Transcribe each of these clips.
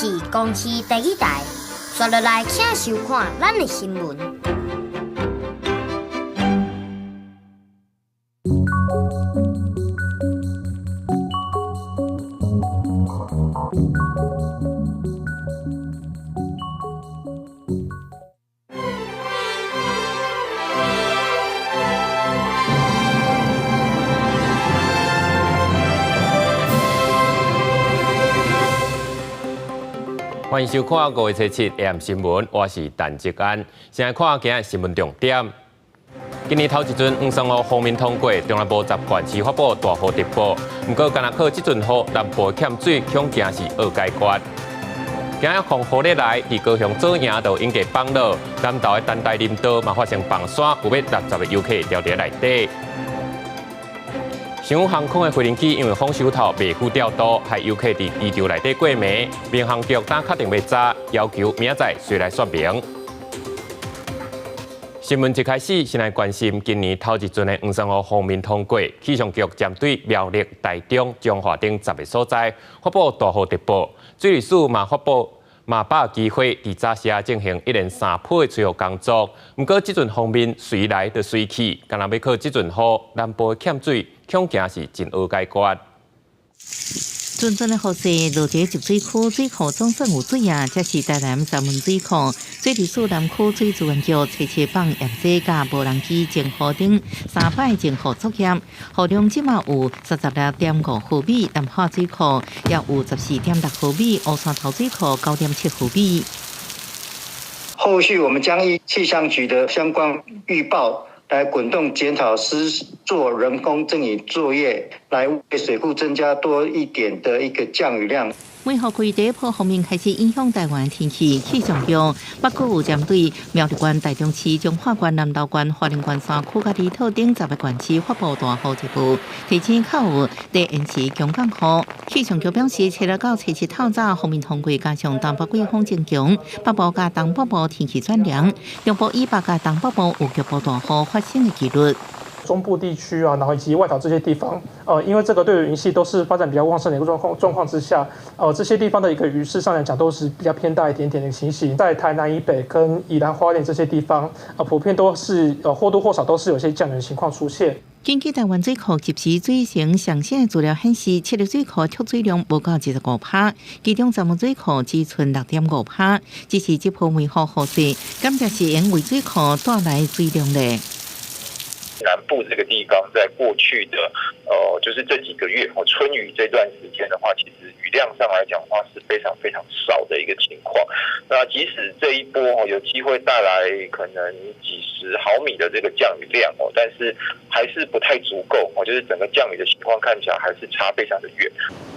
是公視第一台。紲落來，請收看咱的新聞。歡迎收看五月初七 AM 新聞，我是陳志安。先來看今日新聞重點。今年頭一陣黃山雨鋒面通過，中南部十縣市發布大雨特報。毋過，干焦靠這陣雨，南部欠水恐驚是惡解決。今日風雨日來，佇高雄左營就引過崩落，南投的陳大林道嘛發生崩山，有欲60個遊客牢佇內底。星宇航空的飛行機因為風收頭袂赴調度，害遊客佇機場內底過暝。民航局今確定欲查，要求明仔載隨來說明。新聞一開始，先來關心今年頭一陣的黃山雨鋒面通過，氣象局針對苗栗、台中、彰化等十個所在發布大雨特報，水利署嘛發布嘛把握機會，佇早時進行一連三波的吹雨工作。毋過，這陣鋒面隨來就隨去，干焦欲靠這陣雨，南部的欠水恐驚是真惡解決。陣陣的雨勢落佇集水區水庫總算有水啊！這是台南三門水庫、水利署南區水資源局初七放驗水佮無人機淨雨等三擺淨雨作業，雨量這馬有36.5毫米，南化水庫也有14.6毫米，烏山頭水庫9.7毫米。後續我們將依氣象局的相關預報來滾動檢討施作人工增雨作業，來為水庫增加多一點的一個降雨量。梅雨季第一波鋒面開始影響台灣天氣，氣象局北閣有針對苗栗縣、台中市、彰化縣、南投縣、花蓮縣山區佮離島等十個縣市發布大雨特報，提醒較有低延遲強降雨。氣象局表示，初六到初七透早鋒面通過，加上東北季風增強，北部佮東北部天氣轉涼，中部以北佮東北部有局部大雨發生的幾率。中部地區啊，然後以及外島這些地方，因為這個對雲系都是發展比較旺盛的一個狀況之下，這些地方的一個雨勢上來講都是比較偏大一點點的情形。在台南以北跟宜蘭花蓮這些地方，普遍都是或多或少都是有些降雨的情況出現。根據台灣水庫及時水情上新的資料顯示，七日水庫蓄水量無夠25%，其中三門水庫只剩6.5%，只是這波梅雨雨勢，敢才是會為水庫帶來水量咧。南部這個地方，在過去的就是這幾個月哦，春雨這段時間的話，其實雨量上來講的話是非常非常少的一個情況。那即使這一波哦有機會帶來可能幾十毫米的這個降雨量哦，但是還是不太足夠哦，就是整個降雨的情況看起來還是差非常的遠。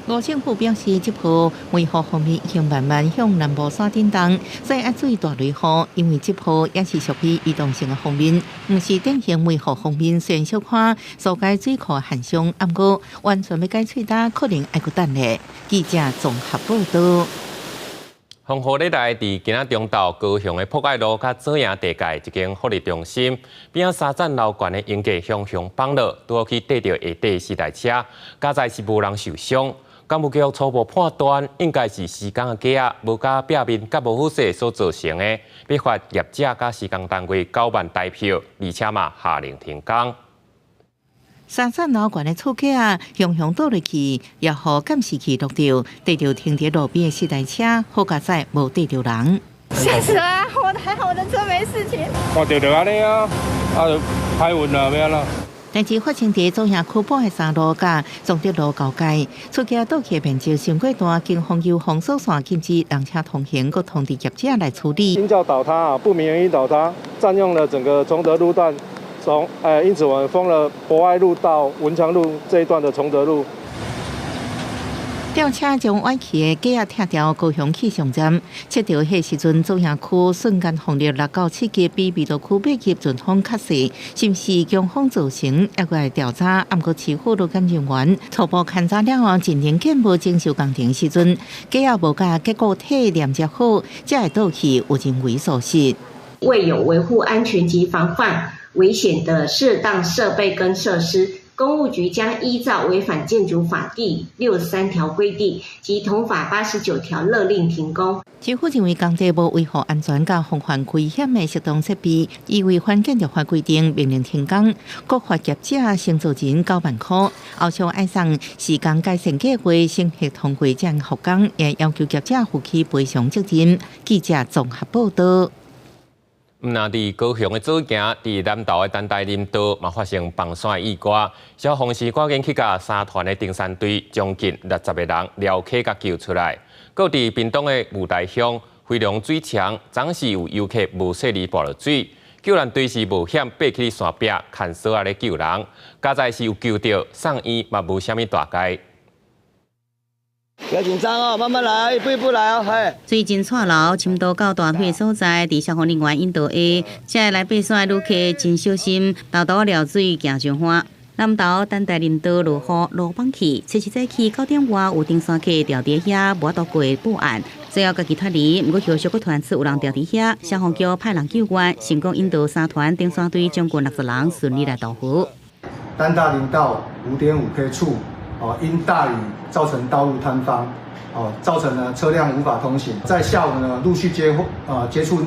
吳政府表示，這波梅雨鋒面已經慢慢向南部山頂動，所以愛注意大雷雨，因為這波也是屬於移動性的鋒面，毋是典型梅雨鋒面。雖然小可疏解水庫現象，毋過完全欲解喙焦，可能愛閣等咧。記者綜合報道。風雨日來，佇今仔中晝，高雄的博愛路佮左營地界一間福利中心邊仔三層樓懸的鷹架向向崩落，拄好去硩著下底四台車，佳哉是無人受傷。工務局初步判斷，應該是施工的架仔無佮壁面蓋無好勢所造成的，欲罰業者佮施工單位9萬台票，而且嘛下令停工。三層樓懸的厝架仔向向倒落去，也予監視器錄著，硩著停佇路邊的四台車，好佳哉無硩著人。嚇死啊！我還好，我的車沒事情。看著就按呢啊，啊就歹運啊，欲按怎？代誌發生佇左營區寶海三路佮崇德路交界，厝架倒去面積傷過大，警方由封鎖線禁止人車通行，閣通知業者來處理。鷹架倒塌啊，不明原因倒塌，佔用了整個崇德路段，從因此我們封了博愛路到文昌路這一段的崇德路。吊車將歪去的架仔拆掉，高雄氣象站測著彼時陣，左營區瞬間風力6到7級，比美都區8級陣風較細，是毋是強風造成？猶閣愛調查。毋過市府勞檢人員初步勘查了後，進行建模整修工程時陣，架仔無佮結構體連接好，才會倒去有人為疏失。未有維護安全及防範危險的適當設備跟設施。工務局將依照違反建築法第63條規定及同法89條勒令停工。政府認為工地無維護安全佮防範危險的適當設備，依違反建築法規定，命令停工，閣罰業者承造人9萬箍。後續愛送施工改善計劃審核通過才復工，也要求業者負起賠償責任。記者綜合報道。毋但佇高雄的左營，佇南投的陳大林道嘛發生崩山意外，消防是趕緊去共三團的登山隊將近60個人撩起共救出來。閣佇屏東的霧台鄉飛龍水牆，昨時有遊客無細膩跋落水，救援隊是冒險爬去山壁牽索仔咧救人，佳哉是有救著，送院嘛無啥物大礙。不要緊張哦，慢慢來，一步一步來哦，嘿。水真掣流，深度到大腿所在，佇消防人員引導下，這個來爬山的旅客真小心，沓沓仔蹺水行上岸。南投陳大林道落雨，路崩去，初七早起9點外有登山客牢佇遐，無法度過報案，最後家己脫離，毋過後續閣傳出有人牢佇遐，消防局派人救援，成功引導三團登山隊將近60人順利來渡河。陳大林道5.5 K 處，哦，因大雨造成道路坍方，哦，造成呢車輛無法通行。在下午呢，陸續接獲，接觸，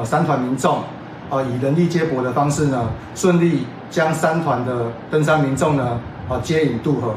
三團民眾，啊，以人力接駁的方式呢，順利將三團的登山民眾呢，啊，接引渡河。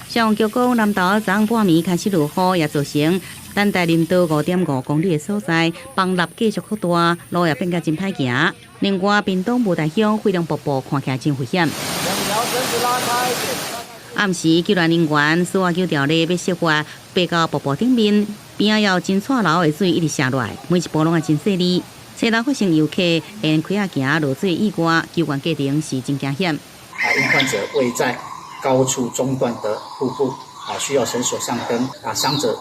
消防局講，南投昨昏半暝開始落雨，也造成陳大林道5.5公里的所在崩落繼續擴大，路也變甲真歹行。另外，屏東霧台鄉飛龍瀑布看起來真危險。兩條繩子拉開一點。暗時救援人員索仔救條例欲設法爬到瀑布頂面，邊仔有真掣流的水一直瀉落來，每一步攏會真細膩。初六發生遊客沿溪仔行落水意外，救援過程是真驚險。啊，因患者位在高處中段的瀑布，啊，需要繩索上登。啊，傷者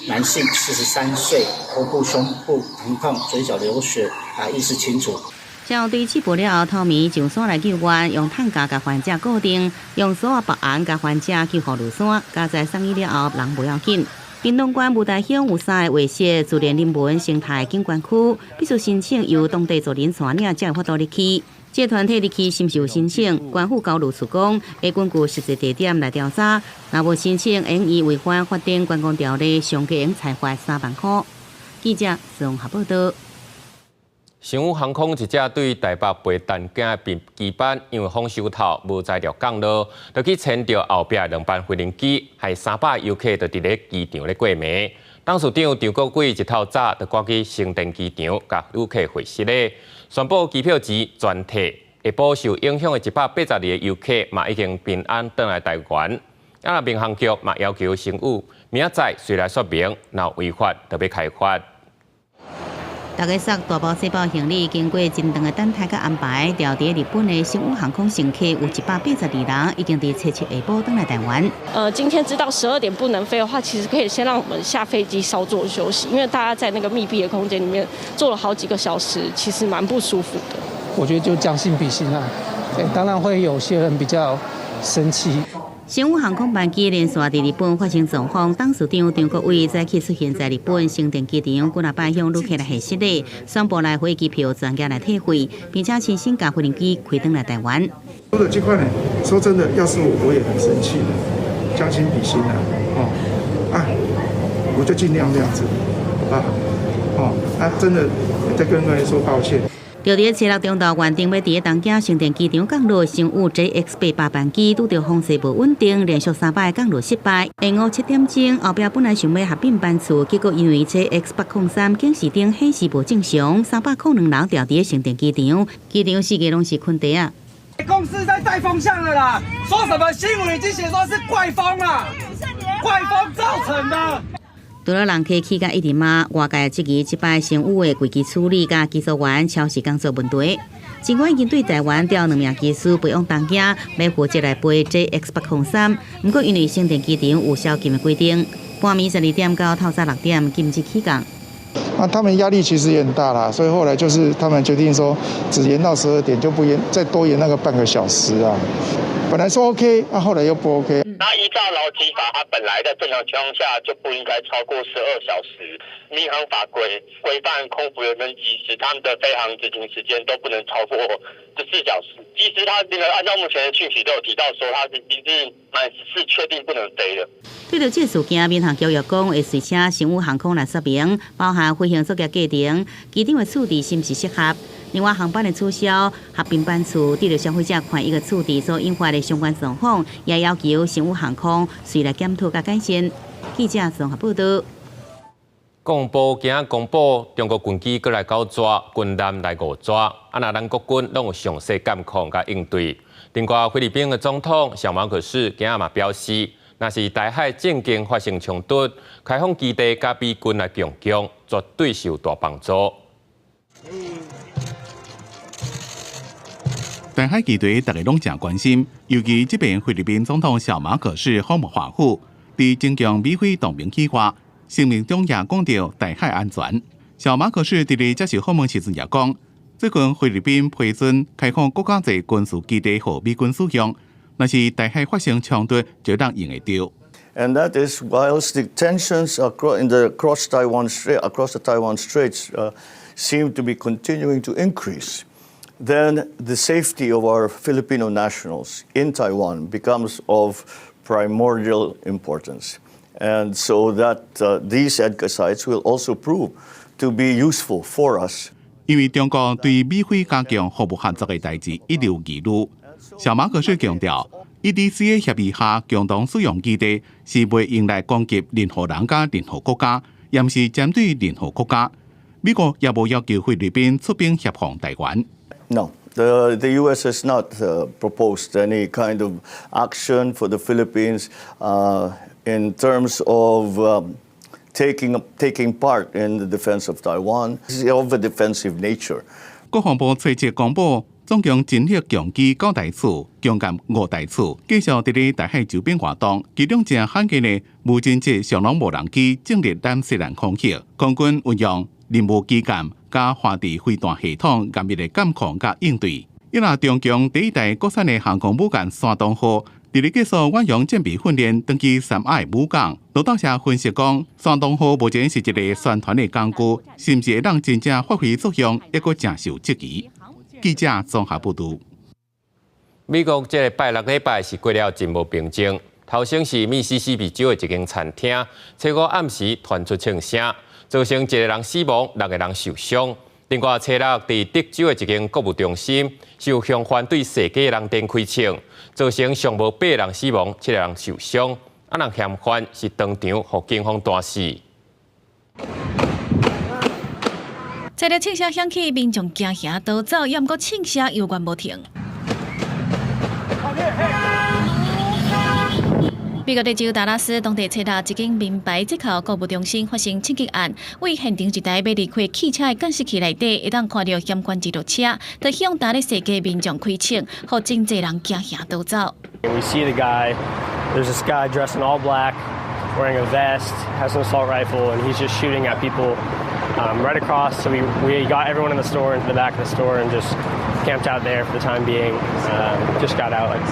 男性，43歲，頭部、胸部疼痛，嘴角流血，啊，意識清楚。消防隊起步了後，頭暝上山來救援，用擔架共患者固定，用索仔縛絚共患者救護落山。佳哉送醫了後，人無要緊。屏東縣霧台鄉有三个畫說自然人文生態景觀區，必須申請由當地族人帶領才有法度入去。這個團體入去是毋是有申請？縣府交流處講會根據實際地點來調查，若無申請，會以違反法定觀光條例，上懸會裁罰3萬箍。記者綜合報道。星宇航空一架對台北飛東京的機班，因為風受透無材料降落，就去牽著後壁兩班飛行機，害300遊客就佇咧機場咧過暝。董事長張國煒一透早就趕去成田機場，共旅客會師咧，宣布機票錢全退。下晡受影響的182個遊客嘛已經平安轉來台灣。啊，民航局嘛要求星宇明仔載隨來說明，若違法就欲開罰。逐家捒大包細包行李，經過真長的等待佮安排，牢佇日本的星宇航空乘客有182人，已經佇初七下晡轉來台灣。今天知道12點不能飛的話，其實可以先讓我們下飛機稍作休息，因為大家在那個密閉的空間裡面坐了好幾個小時，其實蠻不舒服的。我覺得就將心比心啊，對，當然會有些人比較生氣。星宇航空班機連續佇日本發生狀況，董事長張國煒早起出現在日本成田機場，幾若擺向旅客來賀失禮，宣布來回機票全額來退費，並且親身共飛行機開轉來台灣。說的這塊呢，說真的，要是我，我也很生氣的，將心比心啊，哦，啊，我就盡量這樣子，好吧，哦，啊，真的再跟各位說抱歉。就佇初六中晝原定欲佇東京成田機場降落，星宇 JX 88班機拄著風勢無穩定，連續三擺降落失敗。下午7點鐘，後壁本來想欲合併班次，結果因為 JX 803警示燈顯示無正常，302人牢佇成田機場，機場四界攏是空地仔。公司在帶風向了啦，說什麼新聞已經寫說是怪風啦，怪風造成的。除了人客氣甲一直罵，外界質疑這擺星宇的危機處理佮技術員超時工作問題。儘管已經對台灣調兩名機師飛往東京，欲負責來飛 JX 803，毋過因為成田機場有宵禁的規定，半暝12點到透早6點禁止起降。那他們壓力其實也很大啦，所以後來就是他們決定說，只延到12點，就不延再多延那個半個小時啊。本來說 OK，啊，後來又不 OK。那依照勞基法，它本來在正常情況下就不應該超過12小時。民航法規規範空服員跟機師他們的飛航執行時間都不能超過14小時。機師他那個按照目前的訊息都有提到說，他是已經是滿14確定不能飛的。對著這個事件，民航局又講會隨請星宇航空來說明，包含飛行作業過程、機長的處置是毋是適合。另外，航班的取消、合併班次，對著消費者權益的處置所引發的相關狀況，也要求星宇航空隨來檢討佮改善。記者綜合報道。國防部今仔公布，中國軍機閣來九逝，軍艦來五逝，啊若咱國軍攏有詳細監控佮應對。另外，菲律賓的總統小馬可仕今仔嘛表示，若是台海政經發生衝突，開放基地佮美軍來共享，絕對是有大幫助。台海議題大家攏誠關心，尤其這擺菲律賓總統小馬可仕訪問華府，佇增強美菲同盟計劃，聲明中也講著台海安全。小馬可仕佇咧接受訪問時陣也講，最近菲律賓批准開放閣較濟軍事基地予美軍使用，若是台海發生衝突，就當用會著。 And that is whilst the tensions across the Taiwan Straits seem to be continuing to increase, then the safety of our Filipino nationals in Taiwan becomes of primordial importance. And so that these EDCA sites will also prove to be useful for us. 因為中國對美菲加強服務合作的代誌一直有疑慮，小馬可仕強調，EDCA 協議下共同使用基地是袂用來攻擊任何人佮任何國家，也毋是針對任何國家。美國也無要求菲律賓出兵協防台灣。 No, the U.S. has not proposed any kind of action for the Philippines in terms of taking part in the defense of Taiwan. It's of a defensive nature. 國防部隨即公布，總共偵測強機九台次，強艦五台次，繼續佇咧台海周邊活動。其中誠罕見的無人機雙龍無人機進入咱西南空域，空軍運用任務機艦佮華智飛彈系統嚴密的監控佮應對。伊若中共第一代國產的航空母艦山東號，佇咧結束遠洋戰備訓練，轉去三亞的母港。路透社分析講，山東號目前是一个宣傳的工具，是毋是會當真正發揮作用，猶閣誠受質疑。記者綜合報導。美國這个拜六禮拜是過了真無平靜。頭先是密西西比州的一間餐廳，初五暗時傳出槍聲，造成一个人死亡，六個人受傷。另外，初六佇德州的一間購物中心，有嫌犯對踅街人展開槍，造成上無八人死亡，七个人受傷。啊，人嫌犯是當場予警方彈死。這個槍聲響起，民眾驚嚇逃走，猶毋過槍聲猶原無停。美國德州達拉斯當地初六一間名牌折扣購物中心發生槍擊案，為現場一台欲離開汽車的監視器內底，會當看著嫌犯一落車，就向佇咧踅街民眾開槍，予真濟人驚嚇逃走。 We see the guy. There's this guy dressed in all black, wearing a vest, has an assault rifle, and he's just shooting at people right across. So we got everyone in the store into the back of the store and just camped out there for the time being. Just got out like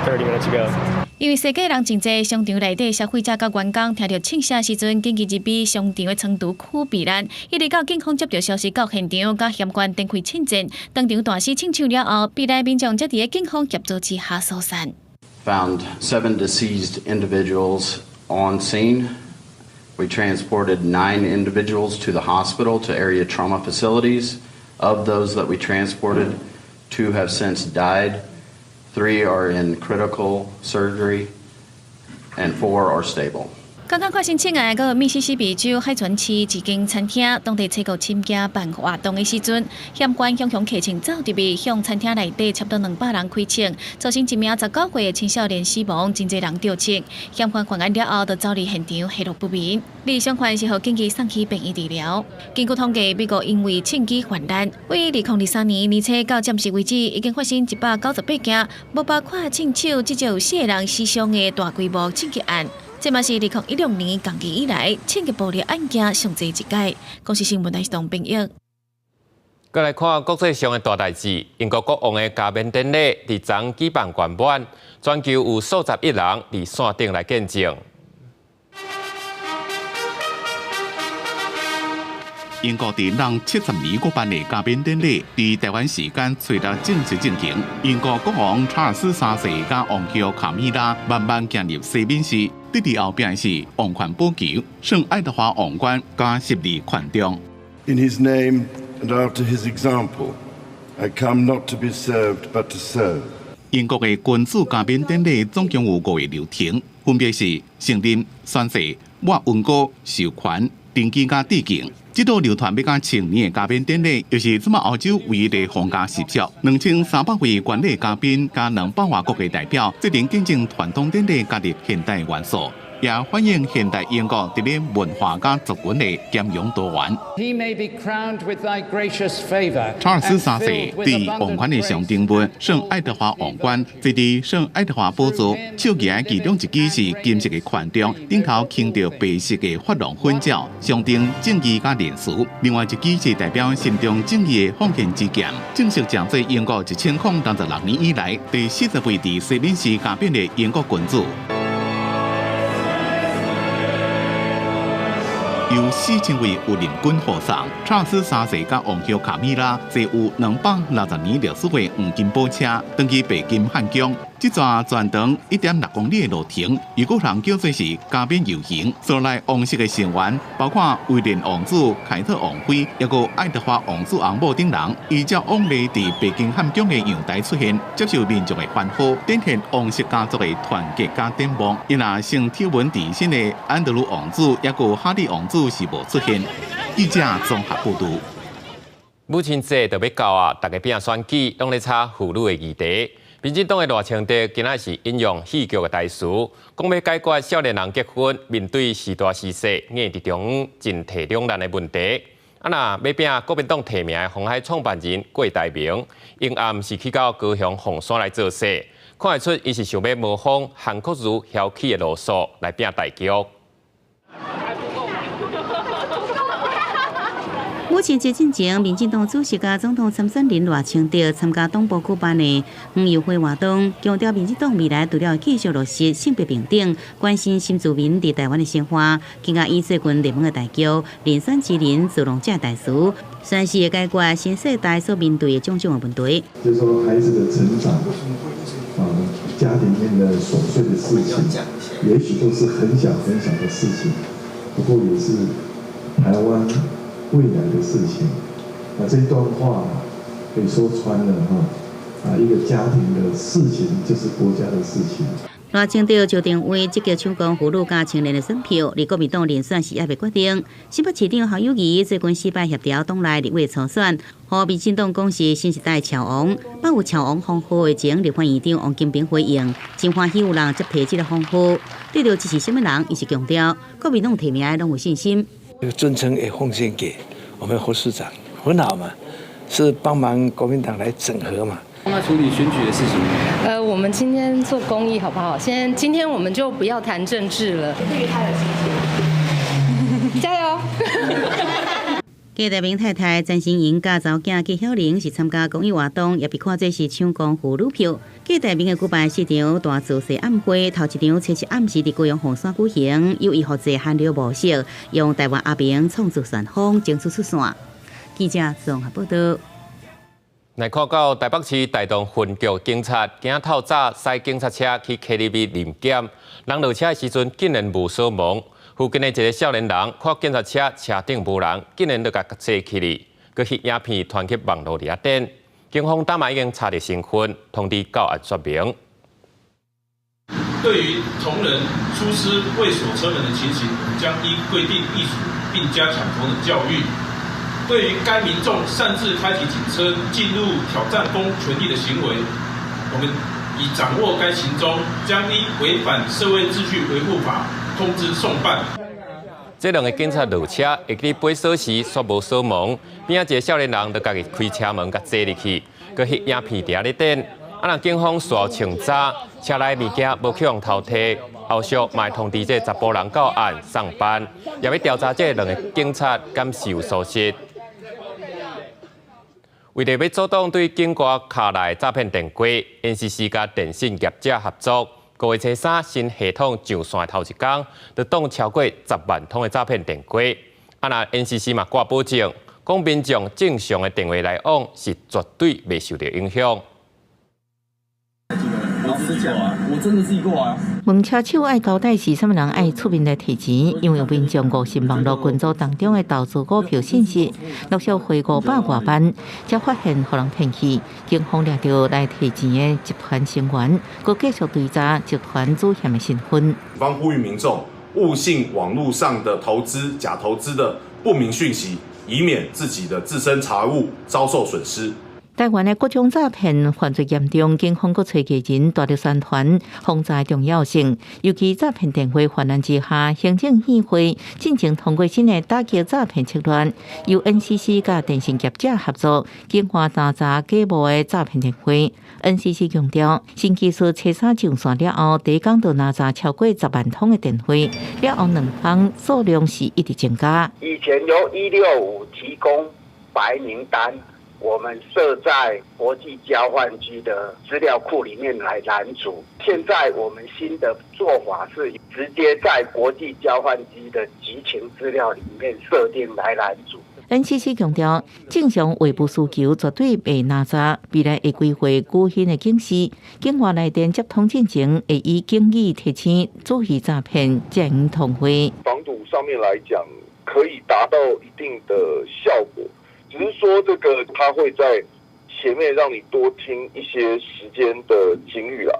30 minutes ago. 因為踅街人真濟，商場內底消費者佮員工聽著槍聲時陣，緊急入去商場的倉儲區避難。一直到警方接著消息到現場，佮嫌犯展開槍戰，當場彈死槍手了後，避難民眾才佇警方協助之下疏散。 Found seven deceased individuals on scene. We transported nine individuals to the hospital to area trauma facilities. Of those that we transported, two have since died. Three are in critical surgery, and four are stable. 剛剛發生槍案，閣密西西比州海泉市一間餐廳，當地初五深更辦活動的時陣，嫌犯雄雄提槍走入去，向餐廳內底差不多200人開槍，造成一名19歲的青少年死亡，真濟人著槍。嫌犯犯案了後，就走離現場，下落不明。而傷患是予緊急送去病院治療。根據統計，美國因為槍支泛濫，對2023年年初到暫時為止，已經發生198件，無包括槍手至少有四個人死傷的大規模槍擊案。這嘛是2016年同期以來，槍擊暴力案件上濟一屆。公視新聞台是董編譯。閣來看國際上的大代誌，英國國王的加冕典禮佇昨舉辦圓滿，全球有數十億人佇線頂來見證。英國佇人70年舉辦的加冕典禮，佇臺灣時間初六正式進行。英國國王查爾斯三世佮王后卡米拉慢慢行入西敏寺，佇佇後壁是王權寶球、聖愛德華王冠佮十字權杖。 In his name and after his example, I come not to be served, but to serve. 英國的君主加冕典禮總共有五個流程，分別是承認、宣誓、抹恩膏、授權、登基佮致敬。這道流傳欲加千年的加冕典禮，又是這馬歐洲唯一的皇家習俗。2300位觀禮嘉賓佮200外國的代表，做陣見證傳統典禮加入現代元素，也反映現代英國佇咧文化佮族群的兼容多元。查爾斯三世佇王權的象徵物聖愛德華王冠，坐佇聖愛德華寶座，手舉的其中一支是金色的權杖，頂頭牽著白色的珐琅粉鳥，象徵正義佮仁慈；另外一支是代表心中正義的奉獻之劍，正式成做英國1066年以來第40位佇西敏寺加冕的英國君主。由4000位御林軍護送，查爾斯三世佮王后卡米拉坐有260年歷史的黃金寶車，轉去白金漢宮。這逝全長1.6公里的路程，又閣人叫做是加冕遊行。所來王室的成員，包括威廉王子、凱特王妃，抑閣愛德華王子翁某等人，依照往例佇白金漢宮的陽台出現，接受民眾的歡呼，展現王室家族的團結佮展望。伊若先醜聞纏身的安德魯王子，抑閣哈利王子是無出現。記者綜合報導。母親節就欲到啊，逐家拼選舉，攏咧炒婦女的議題。民進黨的賴清德今仔是引用戲劇的台詞，講欲解決少年人結婚面對時大時細，硬佇中央進退兩難的問題。啊，若欲拼國民黨提名的鴻海創辦人郭台銘，𪜶暗是去到高雄鳳山來造勢，看會出伊是想欲模仿韓國瑜囂起的路數來拼大局。母親節進前，民進黨主席佮總統參選人賴清德參加黨部舉辦的園遊會活動，強調民進黨未來除了繼續落實性別平等，關心新住民佇臺灣的生活，更加以最近熱門的大局，遴選之人自動這大事，宣示會解決新世代所面對的種種的問題。就是說孩子的成長，啊，家庭面的瑣碎的事情，也許都是很小很小的事情，不過也是臺灣未來的事情，啊，這段話可以說穿了哈，啊，一個家庭的事情就是國家的事情。賴清德就定位積極搶攻婦女佮青年的選票，而國民黨遴選是猶未決定。新北市長侯友宜最近四擺協調黨內立委初選，予民進黨講是新時代俏王，北有俏王封號的前立法院長王金平回應，真歡喜有人接替這个封號。對著支持啥物人，伊是強調國民黨提名的攏有信心。這個尊稱也奉獻給我們侯市長，很好嘛，是幫忙國民黨來整合嘛。幫他處理選舉的事情。我們今天做公益好不好？先，今天我們就不要談政治了。對於他有信心，加油！郭台銘太太曾心瑩佮查某囝郭曉玲是參加公益活動，也被看做是搶攻婦女票。郭台銘的舉辦四場大造勢晚會，頭一場初七暗時佇高雄鳳山舉行，由伊負責韓流模式，用台灣阿明創造旋風，爭取出線。記者綜合報導。來看到台北市大同分局警察今仔透早駛警察車去 KTV 臨檢，人落車的時陣竟然無鎖門。附近的一个少年人看警察車車頂無人，竟然就共坐起去，閣翕影片傳去網路佇遐頂。警方當晚已經查著身份，通知到案說明。對於同仁出施未鎖車門的情形，我們將依規定議處，並加強同仁教育。對於該民眾擅自開啟警車進入挑戰公權力的行為，我們已掌握該行蹤，將依違反社會秩序維護法通知送辦。這兩个警察落車，會記得拔鎖匙，煞無鎖門，邊仔一个少年人就家己開車門，共坐入去，閣翕影片佇遐咧等。啊，若警方事後清查，車內物件無去予偷提，後續嘛會通知這个查埔人到案送辦，也欲調查這兩个警察敢是有疏失。為著欲阻擋對境外敲來詐騙電話，NCC佮電信業者合作，五月初三新系統上線頭一工，就擋超過10萬通的詐騙電話。啊，若 NCC 嘛掛保證，講民眾正常的電話來往是絕對袂受著影響。我自己過啊，我真的自己過啊。問車手愛交代是啥物人愛出面來提錢，因為民眾誤信網路群組當中的投資股票信息，陸續匯500外萬，才發現予人騙去。警方掠著來提錢的集團成員，閣繼續追查集團主嫌的身份。警方呼籲民眾勿信網路上的投資假投資的不明訊息，以免自己的自身財物遭受損失。台灣的各種詐騙犯罪嚴重，警方閣揣藝人大力宣傳防詐重要性。尤其詐騙電話泛濫之下，行政院會進前通過新的打擊詐騙策略，由 NCC 佮電信業者合作，警化查查假冒的詐騙電話。NCC 強調，新技術初三上線了後，第一工就攔查超過10萬通的電話，了後兩工數量是一直增加。以前由165提供白名單。我們設在國際交換機的資料庫裡面來攔阻。現在我們新的做法是直接在國際交換機的集情資料裡面設定來攔阻。 NCC 強調，正常話務需求絕對袂攔查，未來會規劃具體的警示，境外來電接通進前會以警語提醒注意詐騙，才會通話。防堵上面來講，可以達到一定的效果。只是說，這個他會在前面讓你多聽一些時間的警語啦。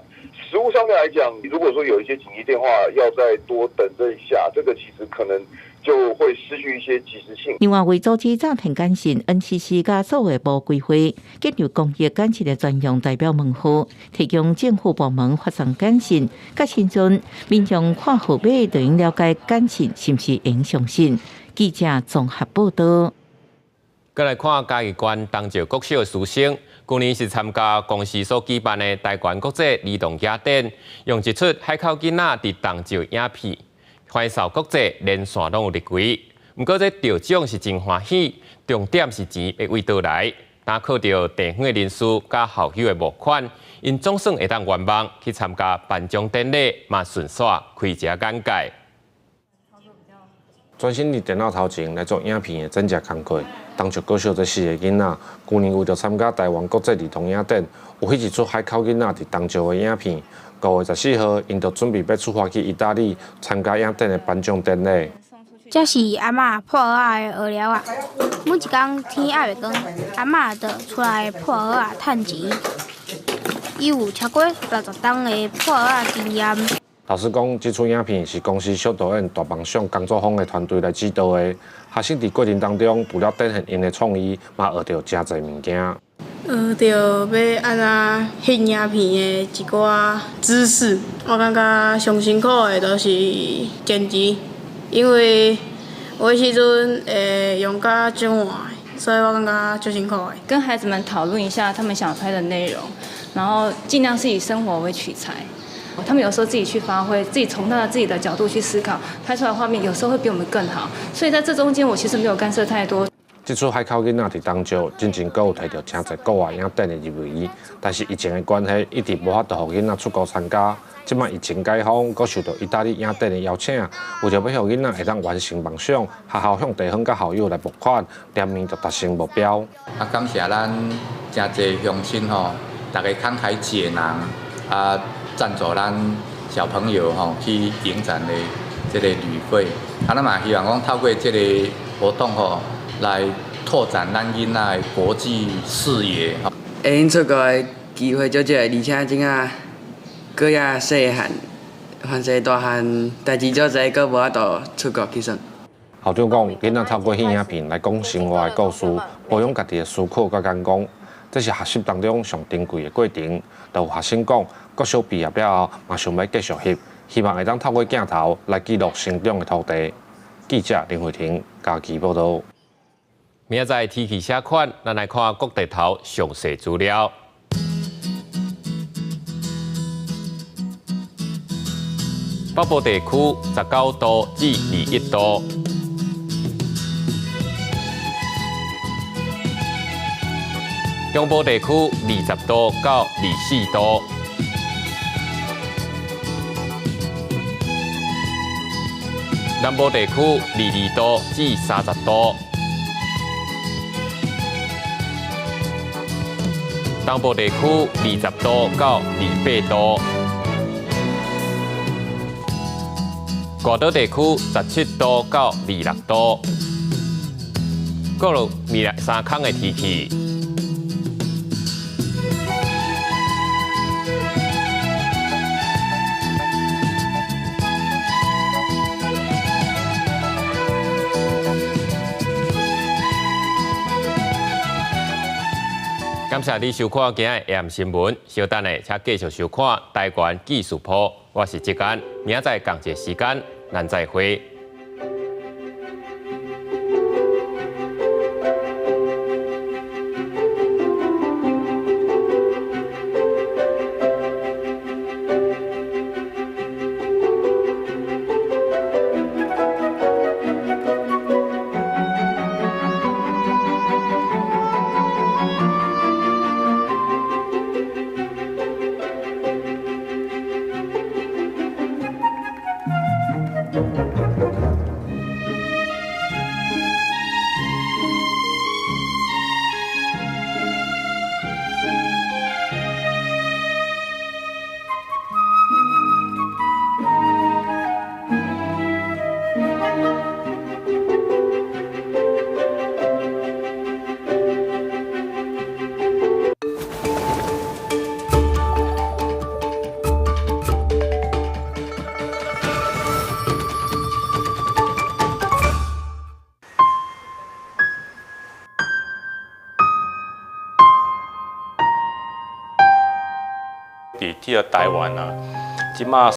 實務上面來講，如果說有一些緊急電話要再多等這一下，這個其實可能就會失去一些即時性。另外，為阻止詐騙簡訊，NCC 佮數位部規劃建立公益簡訊的專用代表門號，提供政府部門發送簡訊，佮新陣民眾看號碼就能了解簡訊是毋是會相信。記者綜合報導。閣來看嘉義縣東石國小的師生，舊年是參加公視所舉辦的台灣國際兒童影展，用一齣海口囡仔佇東石影片，歡壽國際連線攏有入圍。毋過這得獎是真歡喜，重點是錢欲佗佗來，單靠著地方的人士佮校友的募款，𪜶總算會當圓夢去參加頒獎典禮，嘛順紲開一下眼界。專心佇電腦頭前來做影片的真正工課。東石國小這四個囡仔，舊年為著參加台灣國際兒童影展，有彼一齣海口囡仔佇東石的影片。5月14號，𪜶就準備欲出發去意大利參加影展的頒獎典禮。這是阿嬤破蚵仔的蚵寮仔，每一工天猶未光，阿嬤就出來破蚵仔趁錢。伊有超過60冬的破蚵仔經驗。老實講，這齣影片是公視小導演大夢想工作坊的團隊來指導的。學生佇過程當中，除了展現𪜶的創意，嘛學著誠濟物件。學著欲按怎翕影片的一寡知識。我感覺上辛苦的就是剪輯，因為有的時陣會用甲轉換，所以我感覺足辛苦的。跟孩子們討論一下他們想拍的內容，然後盡量是以生活為取材。他們有時候自己去發揮，自己從他的自己的角度去思考，拍出來畫面有時候會比我們更好。所以在這中間，我其實沒有干涉太多。這齣海口囡仔佇東石，進前閣有提著誠濟國外影展的入圍，但是疫情的關係，一直無法度予囡仔出國參加。這擺疫情解封，閣受著意大利影展的邀請，為著欲予囡仔會當完成夢想，學校向地方佮校友來募款，聯名就達成目標。啊，感謝咱誠濟鄉親吼，逐家慷慨解囊啊！贊助咱小朋友吼去影展的這個旅費，啊，咱嘛希望講透過這個活動吼，來拓展咱囡仔的國際視野。會用出國的機會足少，而且這下閣猶細漢，凡勢大漢代誌足濟，閣無法度出國去耍。校長講，囡仔透過翕影片來講生活的故事，培養家己的思考佮眼光，這是學習當中上珍貴的過程。就有學生講，國小畢業了後，嘛想欲繼續翕，希望會當透過鏡頭來記錄成長的土地。記者林慧婷嘉義報導。明仔載天氣啥款？咱來看各地頭詳細資料。北部地區19度至21度。中部地區20度到24度。南部地區22度至30度，東部地區20度到28度，外島地區17度到26度。過落未來三空的天氣。感謝你收看今日 AM 新聞，稍等下，請繼續收看台灣技術鋪。我是志堅，明仔載仝一个時間，咱再會。佇這个台灣啊，這馬。